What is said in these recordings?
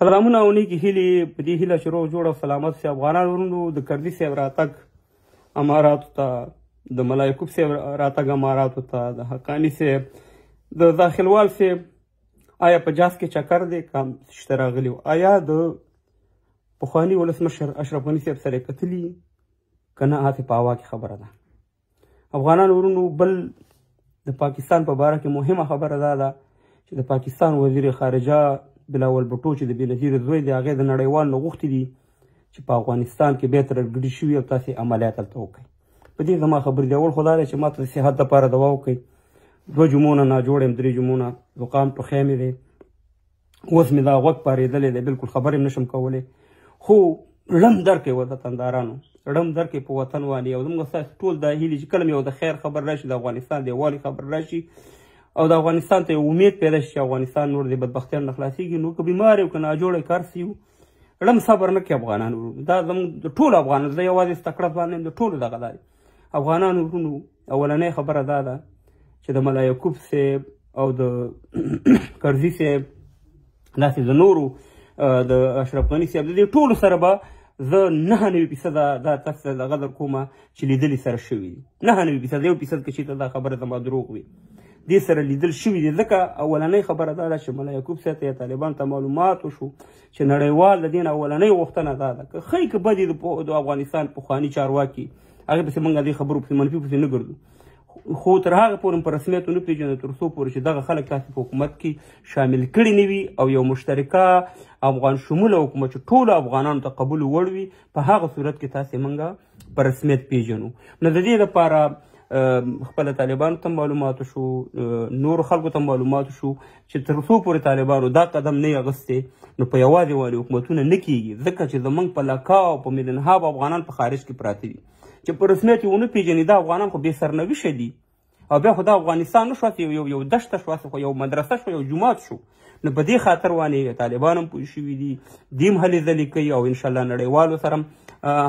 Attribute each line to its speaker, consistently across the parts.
Speaker 1: سلامونه او نیکې هیلې په دې هیله چې روغ جوړ او سلامت سي. افغانان ورونو، د کرزي صاحب راتګ اماراتو ته، د ملا یعقوب صاحب راتګ اماراتو ته، د حقاني صاحب، د داخلوال صاحب، آیا په جاز کې چکر دی که شته راغلي؟ آیا د پخواني ولسمشر اشرف غني صاحب سره کتلي که نه؟ هسې په هوا کې خبره ده. افغانان ورونو، بل د پاکستان په باره کې مهمه خبره دا ده چې د پاکستان وزیر خارجه بلاول بټو چې د بېنظیر زوی دی، هغې د نړیوال نه غوښتي دي چې په افغانستان کې بیا ترهګري شوي او تاسې عملیات هلته وکړئ. په دې زما خبرې دي. اول خو دا دی چې ما ته د صحت دپاره دوا وکړئ. 2 جمعو نه ناجوړ یم، 3 جمعو نه زکام ټوخی مې دی، اوس مې دا غوږ پارېدلی دی، بلکل خبرې هم نشم کولی. خو ړم درکې وطندارانو، ړم درکې په وطن باندې. او زموږ ستاسو ټول دا هیلې چې کله یو د خیر خبر راشي، د افغانستان د یووالي خبر راشي او د افغانستان ته یو امید پیدا شي چې افغانستان نور د بدبختیانو نه خلاصېږي، نو که بیمار یو که ناجوړ یو که هر څه یو، ړم صبر نه کوي افغانان ورونو. دا زموږ د ټولو افغانانو، زه یوازې تکړه ځوان نه یم، د ټولو دغه دا دی. افغانانو ورونو، اولنۍ خبره دا ده چې د ملا یعقوب صاحب او د کرزي صاحب، داسې د نورو، د اشرف غني صاحب، د دې ټولو سره به زه 99% دا تاسو ته دغه در کومه چې لیدلي سره شوي دي. 99%، 1% که چېرته دا خبره زما دروغ وي، دې سره لیدل شوي دي. ځکه اولنۍ خبره دا ده چې ملا یعقوب صاحب ته یا طالبان ته معلومات وشو چې نړیوال د دې نه اولنۍ غوښتنه دا ده که ښه که بدې د افغانستان پخواني چارواکي، هغې پسې موږ دې خبرو پسې منفي پسې نه ګرځو، خو تر هغه پورې په رسمیت ونه پېژنو تر څو پورې چې دغه خلک تاسې په حکومت کې شامل کړي نه وي او یو مشترکه افغان شموله حکومت چې ټولو افغانانو ته قبول وړ وي، په هغه صورت کې تاسې موږ په رسمیت پېژنو. نو د دې لپاره خپله طالبانو ته معلومات شو، نورو خلکو ته معلومات شو چې تر څو پورې طالبانو دا قدم نه یې اخیستی نو په یوازې والي حکومتونه نه کېږي. ځکه چې زموږ په لکا او په میلیونهاو افغانان په خارج کې پراته دي چې په رسمیت یې ونه پېژني، دا افغانان خو بې سرنویشه دي. او بیا خو دا افغانستان نه شو، هسې یو دښته شو، هسې خو یو مدرسه شو، یو جومات شو. نو په دې خاطر باندې طالبان هم پوه شوي دي، دې هم هلې ځلې کوي او انشاءالله نړیوالو سره هم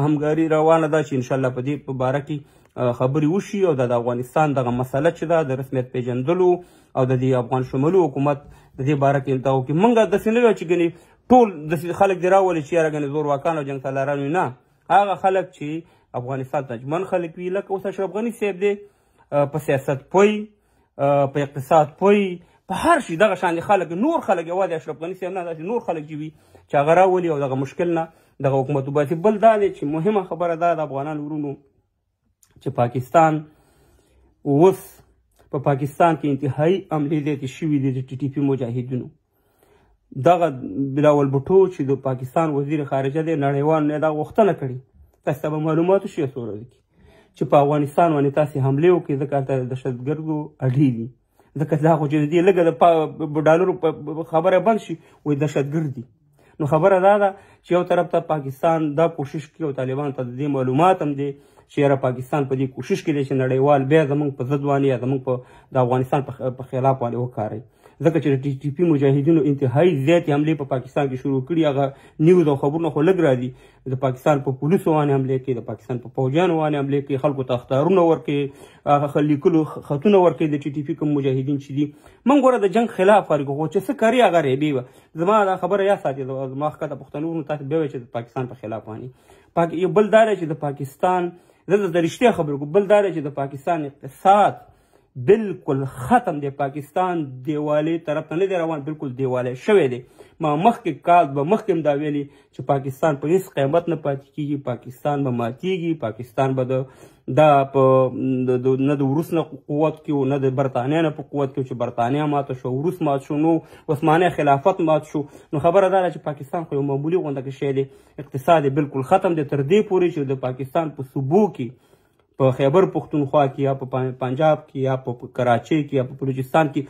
Speaker 1: همکاري روانه ده چې انشاءالله په دې په باره کې خبرې وشي او دا د افغانستان دغه مسله چې ده د رسمیت پېژندلو او د دې افغان شمولو حکومت د دې باره کې دا وکړي. موږ داسې نه وایو چې ګنې ټول داسې خلک دې راولي چې یاره ګنې زورواکان او جنګسالاران وي، نه، هغه خلک چې افغانستان ته ژمن خلک وي، لکه اوس اشرف غني صاحب دی، په سیاست پوه، په اقتصاد پوه، په هر شي دغه شان دي خلک، نور خلک یوازې اشرف غني صاحب نه، داسې نور خلک چې وي چې هغه راولي او دغه مشکل نه دغه حکومت وباسي. بل دا دی چې مهمه خبره دا ده افغانان ورونو چې پاکستان اوس په پاکستان کې انتهایی عملې زیاتې شوي دي د ټي ټي پي مجاهدینو. دغه بلاول بټو چې د پاکستان وزیر خارجه دی، نړیوالو نه دا غوښتنه کړې، تاسو ته به معلومات وشي څو ورځې کې چې په افغانستان باندې تاسې حملې وکړئ، ځکه هلته د دهشتګردو اډې دي. ځکه دا خو چې د دې لږه د ډالرو خبره بند شي، وایي دهشتګرد دي. نو خبره دا ده چې یو طرف ته پاکستان دا کوشش کوي او طالبان ته د دې معلومات هم دی چې یاره پاکستان په دې کوشش کې دی چې نړیوال بیا زموږ په ضد باندې یا زموږ په د افغانستان په خلاف باندې وکاروي. ځکه چې د ټي ټي پي مجاهدینو انتهایی زیاتې حملې په پاکستان کې شروع کړي، هغه نیوز او خبرونه خو لږ راځي، د پاکستان په پولیسو باندې حملې کوي، د پاکستان په پوځیانو باندې حملې کوي، خلکو ته اخطارونه ورکوي، هغه لیکلو خطونه ورکوي د ټي ټي پي کوم مجاهدین چې دي. موږ ګوره د جنګ خلاف خلک خو چې څه کوي هغه ریبې وه. زما دا خبره یا ساتي، زما ښکته پښتنو ورونو تاسې بیا وایئ چې د پاکستان په خلاف باندې یو بل دا دی چې د پاکستان، زه د رښتیا خبرې کوم، بل دا دی چې د پاکستان اقتصاد بالکل ختم دی، پاکستان دیوالې طرف ته نه دی روان، بالکل دیوالی شوی دی. ما مخکې کال به مخکې هم دا ویلي چې پاکستان په هیڅ قیمت نه پاتې کېږي، پاکستان به ماتېږي، پاکستان به دا په نه د روس نه قوت کې و، نه د برتانیا نه په قوت کې و چې برتانیا ماته شو، روس مات شو، نو عثماني خلافت مات شو. نو خبره دا ده چې پاکستان خو یو معمولي غونډه کې شی دی، اقتصاد یې بالکل ختم دی. تر دې پورې چې د پاکستان په صوبو کې، په خیبر پښتونخوا کې یا په پنجاب کې یا په کراچۍ کې یا په بلوچستان کې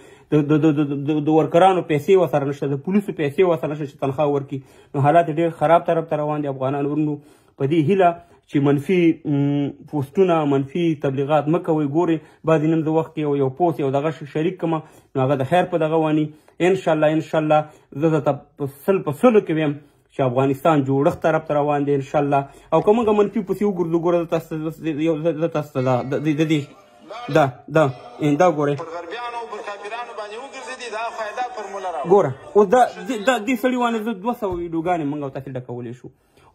Speaker 1: د ورکرانو پیسې ورسره نشته، د پولیسو پیسې ورسره نشته چې تنخوا ورکړي. نو حالات ډېر خراب طرف ته روان دي. افغانان ورونو، په دې هیله چې منفي پوسټونه، منفي تبلیغات مه کوئ. ګورئ بعضې نن د وخت کې یو پوسټ یو دغه شریک کړم، نو هغه د خیر په دغه واني. انشاءالله انشاءالله زه درته په 100% کې وایم چې افغانستان جوړښت طرف ته روان دی انشاءالله. او که موږ منفي پسې وګرځو، ګوره زه تاسو ته د دې دا دا دا ګورئ
Speaker 2: پر غربیانو پر کافرانو باندې وګرځېدي، دا فایده فرموله راوړه.
Speaker 1: ګوره اوس دا دې سړي باندې زه 200 ویډیوګانې موږ او تاسې ډکولی شو.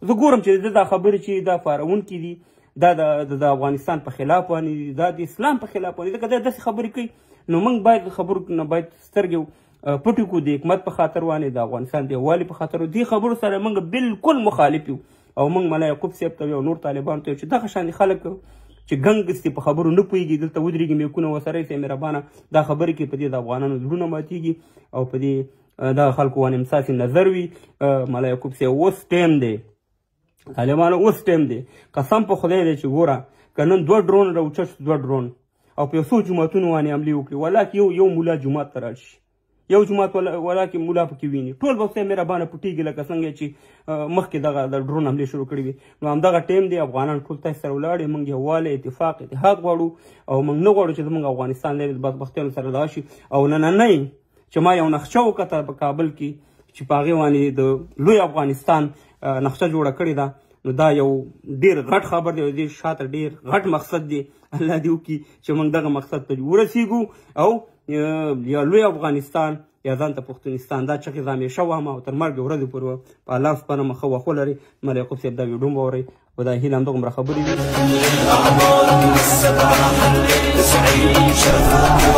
Speaker 1: زه ګورم چې د دا خبرې چې دا فارونکي دي، دا د افغانستان په خلاف باندې دي، دا د اسلام په خلاف باندې، ځکه دا داسې خبرې کوي. نو موږ باید خبرو نه باید سترګې پټې کړو، د حکمت په خاطر باندې، د افغانستان د یووالي په خاطر. دې خبرو سره موږ بالکل مخالف یو. او موږ ملا یعقوب صاحب ته او نور طالبانو ته چې دغه شان خلک چې ګنګستي په خبرو نه پوهېږي، دلته ودرېږي میکونه ورسره یې مهربانه دا خبرې کوي، په دې د افغانانو زړونه ماتېږي او په دې دغه خلکو باندې همستاسې نظر وي. ملا یعقوب صاحب اوس ټایم دی، طالبانو اوس ټایم دی، قسم په خدای دی چې ګوره که نن 2 ډرون راوچت شو، 2 ډرون او په یو څو جوماتونو باندې حملې وکړي، ولاکه یو ملا جومات ته راشي، یو جومات ولاکه ملا پکې ویني، ټول به خدای مهربانه پټېږي لکه څنګه چې مخکې دغه د ډرون حملې شروع کړې وي. نو همدغه ټایم دی، افغانان ټول تاسو سره ولاړ یو، موږ یووالی، اتفاق، اتحاد غواړو او موږ نه غواړو چې زموږ افغانستان له بدبختیانو سره دغه شي. او نننۍ چې ما یو نقشه وکته په کابل کې چې په هغې باندې د لوی افغانستان نقشه جوړه کړې ده، نو دا یو ډېر غټ خبر دی او دې شاته ډېر غټ مقصد دی. الله دې وکړي چې موږ دغه مقصد ته ورسېږو او یا لوی افغانستان یا ځان ته پښتونستان. دا چغې زه همیشه وایم او تر مرګ ورځې پورې په الله سپارم. ښه وخت ولرئ. ملا یعقوب صاحب دا ویډیو مو واورئ او دا هیله همدغومره خبرې وي.
Speaker 2: 7 90 شافوا.